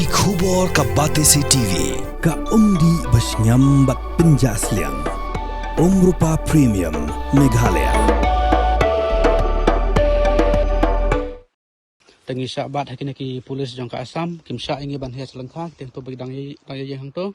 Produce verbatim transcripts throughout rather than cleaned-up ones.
Khubor ka Batesi T V, ka umdih ba shngiam bad pynjah sliang. Umrupa Premium, Meghalaya. Te ngi shah bat ha kine ki pulis jong ka Assam, kim shah ïa ngi ban hiar sha lyngkha, ki teng to ba ki dang ïa, dang ïa hangto.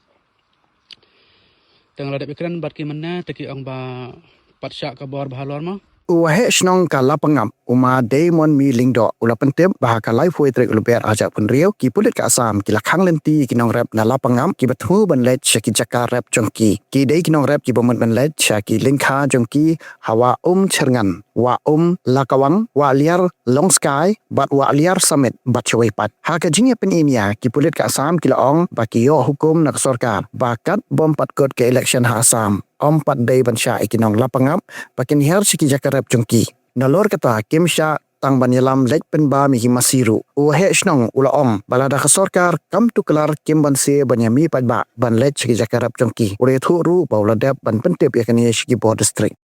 Te nga la dep ïakren bad ki mynne, te ki ong ba pat shah ka bor ba halor ma. U waheh shnong ka Lapangap, u ma Deimonmi Lyngdoh, u la pyntip ba ha ka laiphew tarik u Lber arhajar arphew hynriew, ki pulit ka Assam ki la khang lynti ïa ki nongrep na Lapangap kiba thmu ban leit sha ki jaka rep jong ki. Ki dei ki nongrep kiba mut ban leit sha ki lyngkha jong ki ha Wah Umchyrngan, Wah Umlakawang, Wah Liar Longskai bad Wah Liar Summit bad shawei pat. Ha ka jingïapynim ïa ki pulit ka Assam ki la ong ba ki ïoh hukum na ka sorkar ba kat bym pat kut ka election ha Assam, ym pat dei ban shah ïa ki nong Lapangap ba kin hiar sha ki jaka rep jong ki. Nalor kata, kim shah tang ban ïalam leit pynbam ïa ki masi ruh. U waheh shnong u la ong ba lada ka sorkar kam tuklar kim banse ban ïamih paidbah ban leit sha ki jaka rep jong ki. U la ïathuh ruh ba u la dep ban pyntip ïa kane sha ki bor district.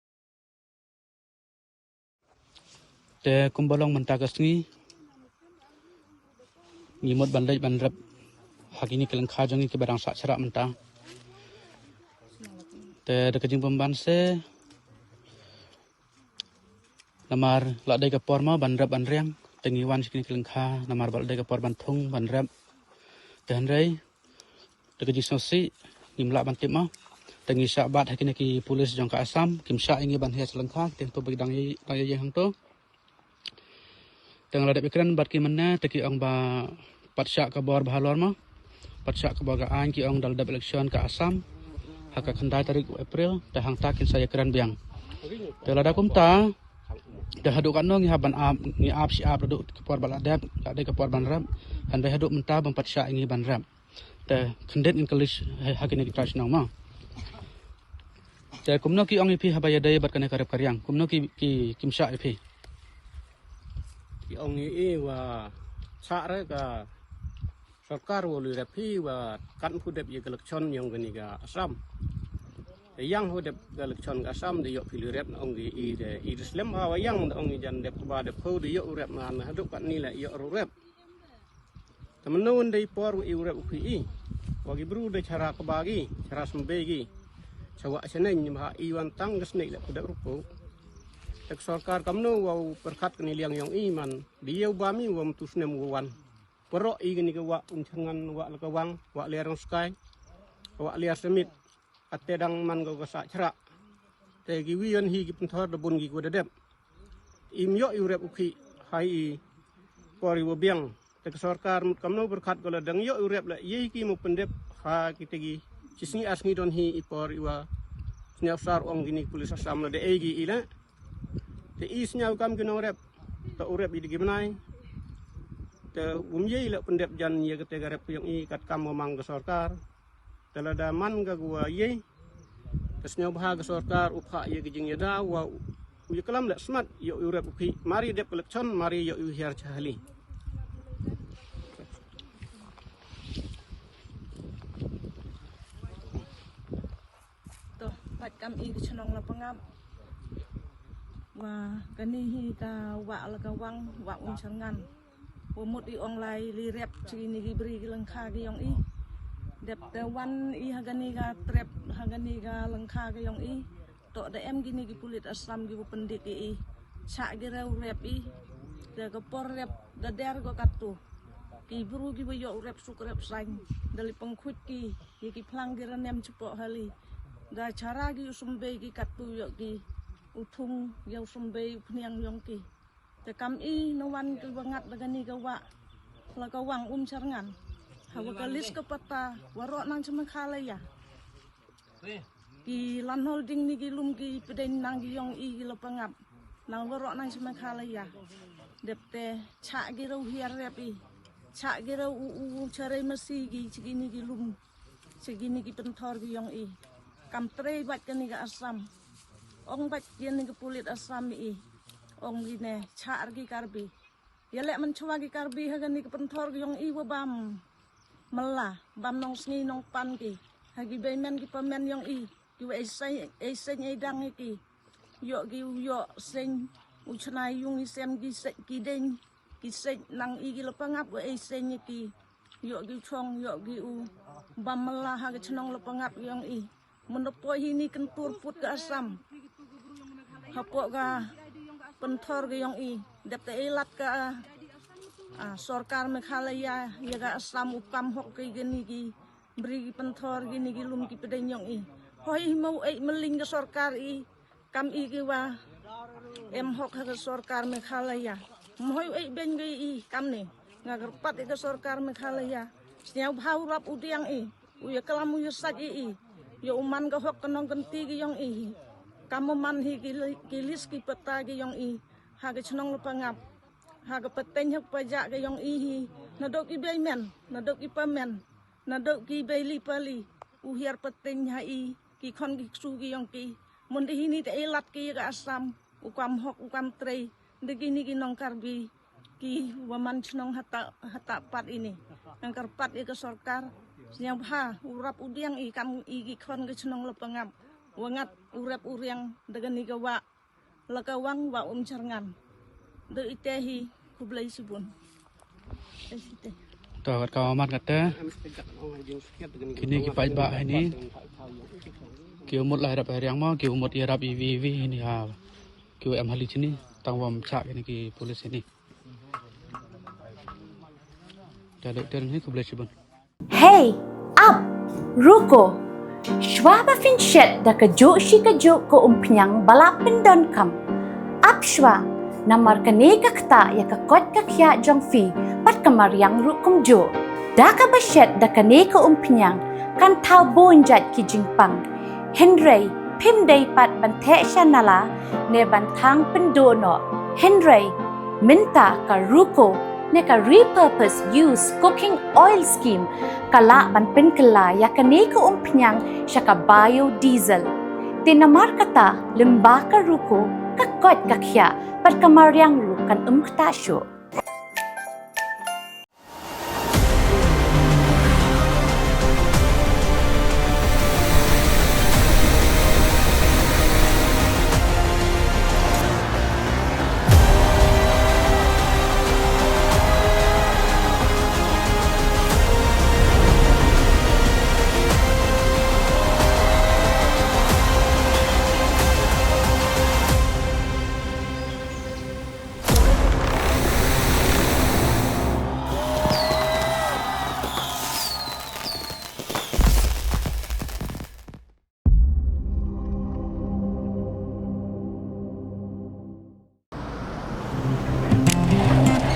Te kumba long mynta ka sngi, ngi mut ban leit ban rep ha kine ki lyngkha jong ngi kiba dang sah shrah mynta. Te da ka jingbymbanse, namar la dei ka por ma ban rep ban riang, te ngi wan sha kine ki lyngkha namar ba la dei ka por ban thung ban rep. Te hynrei da ka jingsngewsih ngim lah ban tip ma. Te ngi shah bat ha kine ki pulis jong ka Assam, kim shah ïa ngi ban hiar sha lyngkha, ki teng to ba ki dang ïa, dang ïa hangto. Te nga la dep ïakren bad ki mynne, te ki ong ba pat shah ka bor ba halor ma. Pat shah ka bor ka aiñ, ki ong da la dep election ka Assam ha ka khyndai tarik u April, te hangta kin sa ïakren biang. Te lada kumta, te haduh katno ngi hap ban ap, ngi ap shi ap, haduh ka por ba la dep, la dei ka por ban rep, hynrei haduh mynta bym pat shah ïa ngi ban rep. Te khyndiat ngin kylli ha, ha kine ki trai shnong ma. Te kumno ki ong ïa phi haba ïadei bad kane ka rep ka riang? Kumno ki, ki, kim shah ïa phi? Ki ong ïa i wa shah re ka sorkar wa lui rep phi wa kat phu dep ïa ka election ïong kane ka Assam. Te ïang phu dep ka election ka Assam de ïoh phi lui rep na ong ki i de i de slem ha wa ïang de ong i jan dep ba dep phu de ïoh u rep na na haduh kat ni la ïoh ru rep. Te mynno dei por wa i u rep u phi i. Wa ki bru de chara kaba ki, chara symbai ki. Chawa chaneng ni ma i wan tang ka snek le phu dep rupu. Te ka sorkar kamno wa u pyrkhat kani liang ïong i man. Bi ïew ba mi wa mtu snem wa wan. Pyrok i kani ka Wah Umchyrngan, Wah Lakawang, Wah Liar Longskai, Wah Liar Summit. Ate dang man ko ka sah chra. Te ki wi ïon hi ki pynthor da bun ki ko da dep. Im ïoh i u rep u khi hai i por i wa biang. Te ka sorkar mut kamno pyrkhat ko la dang ïoh i u rep la ïei ki mo pyndep ha ki te ki. Chi sngi ar sngi don hi i por i wa sñiaw sar ong kini pulis Assam la da ei ki i la. Te i sñiaw kam ki nong rep. Ta u rep i di ki bnai. Te um ïei la pyndep jan ïa ka te ka rep ïong i kat kam wa mang ka sorkar. Te lada man ka guwa ïei. Te sñiaw bha ka sorkar u phah ïa ka jingïada wa u ïa klam leh smat ïa u rep u khi. Mari dep ka election, mari ïa u hiar cha hali. To, pat kam i ka chnong Lapangap. Wa kani hi ka Wah Lakawang, Wah Umchyrngan. Wa mut i ong lai li rep chi ni ki bri ki lyngkha ki ïong i. Dep te wan i ha kani ka trep, ha kani ka lyngkha ki ïong i. To da em kini ki pulit Assam ki wa pyndit i i. Chah ki rep rep i. Te ka por rep da der ko katu. Ki bru ki wa ïoh rep suk rep sain. Da li pengkhuit ki, ïa ki phlang ki ranem chipoh hali. Da chara ki u sumbai ki katu ïoh ki. U thung ïa u sumbai u phniang ïong ki. Te kam i na wan ki wa ngat da kani ka Wah Lakawang Umchyrngan. Ha wa ka lis ka pata, wa roh nang cha Meghalaya. Ki lan holding ni ki lum ki pdeng nang ki ïong i ki Lapangap. Nang wa roh nang cha Meghalaya. Dep te chah ki rau hiar rep i. Chah ki rau u u u charai masi ki chi kini ki lum. Chi kini ki pynthor ki ïong i. Kam trei bad kani ka Assam. Ong bad kini ka pulit Assam i. Ong kine chah ki Karbi. Ïa leh man chwa ki Karbi ha kani ka pynthor ki ïong i wa bam. Mala, bam nong sngi nong pan ki. Ha ki bei men ki pa men ïong i. Ki wa ei sei, ei sei ei dang i ki. Ïoh ki u ïoh seng u chna yung i sem ki sek ki deng. Ki sek nang i ki Lapangap wa ei seng i ki. Ïoh ki u chong, ïoh ki u bam mala ha ka chnong Lapangap yong i. Mynda poi hi ni kyntur put ka Assam. Hapoh ka pynthor ka yong i. Dep te ilat ka, ah, sorkar Meghalaya, ïa ka Assam u kam hok ka ïa kini ki bri ki pynthor kini ki lum ki pdeng yong i. Hoi hi mo ei mling ka sorkar i. Kam i ki wa em hok ha ka sorkar Meghalaya. Mhoi ei beng ka i kam ni. Nga kyrpad ïa ka sorkar Meghalaya. Sniaw bha u rap u diang i. U ïa klam u ïa saj i i. Ïa u man ka hok ka nongkynti ki yong i. Kam u man hi ki li-, ki lis ki pata ki yong i. Ha ka chnong Lapangap. Ha ka pateng ha ka pajak ki yong i hi. Nadok i bei men. Nadok i pa men. Nadok ki bei li pa li. U hiar pateng ha i. Ki khon ki ksu ki yong ki. Mynda hi ni te ilat ki ïa ka Assam. U kam hok u kam trei. Da kini ki nong Karbi. Ki wa man chnong hata, hata pat ini. Nga kyrpad ïa ka sorkar. Sniaw bha, u rap u diang i kam i ki khon ka chnong Lapangap. Wa ngat u rep u riang da kani ka wa. La ka wang wa um charngan. Da ite hi khublei shibun. Te site. To kat ka mat kat te. Kini ki paidbah hi ni. Ki umut la rap riang mo, ki umut ïa rap i vi i vi hi ni ha. Ki em hali chini, tang wa mchak kini ki police hi ni. Te dok te hi khublei shibun. Hey, ap, ruko. Shwa ba phin shet da kajuh shi kajuh ka umphniang ba la pyndonkam. Ap shwa, namar kane ka ktah ïa ka koit ka khiah jong phi, bad ka mariang ruh kumjuh. Da kaba shet da kane ka umphniang, kan thaw bun jait ki jingpang. Hynrei, phim dei pat ban theh sha nala, ne ban thang pynduh noh. Hynrei, mynta ka ruko, ne ka repurpose use cooking oil scheme, ka lah ban pynkylla ïa kane ka umphniang sha ka biodiesel. Te namar kata, lyngba ka ruko, ka koit ka khiah, bad ka mariang ruh kan ym ktah shuh.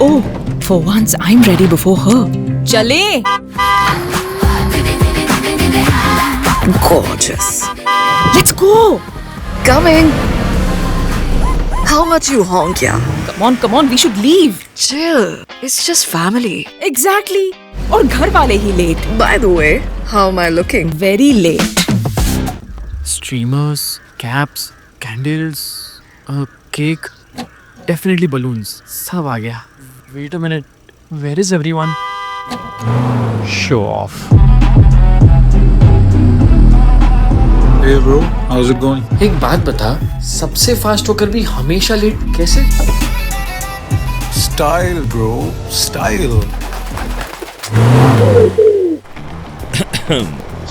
Oh, for once I'm ready before her. Chale! Gorgeous. Let's go! Coming. How much you honk, yeah? Come on, come on, we should leave. Chill. It's just family. Exactly. और घर वाले ही late. By the way, how am I looking? Very late. Streamers, caps, candles, a cake, definitely balloons. सब आ गया. Wait a minute. Where is everyone? Show off. Hey bro, how's it going? एक बात बता, सबसे फास्ट होकर भी हमेशा लेट कैसे? Style, bro, style.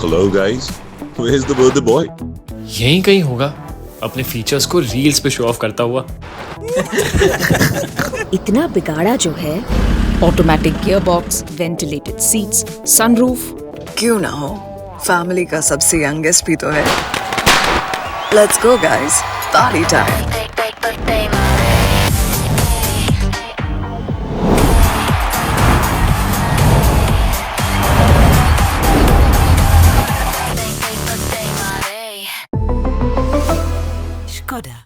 Hello guys, where's the birthday boy? यहीं कहीं होगा, अपने फीचर्स को रील्स पे शो ऑफ करता हुआ. इतना बिगाड़ा जो है. Automatic gearbox, ventilated seats, sunroof. क्यों ना हो, फैमिली का सबसे यंगेस्ट भी तो है. Let's go guys, party time. Skoda.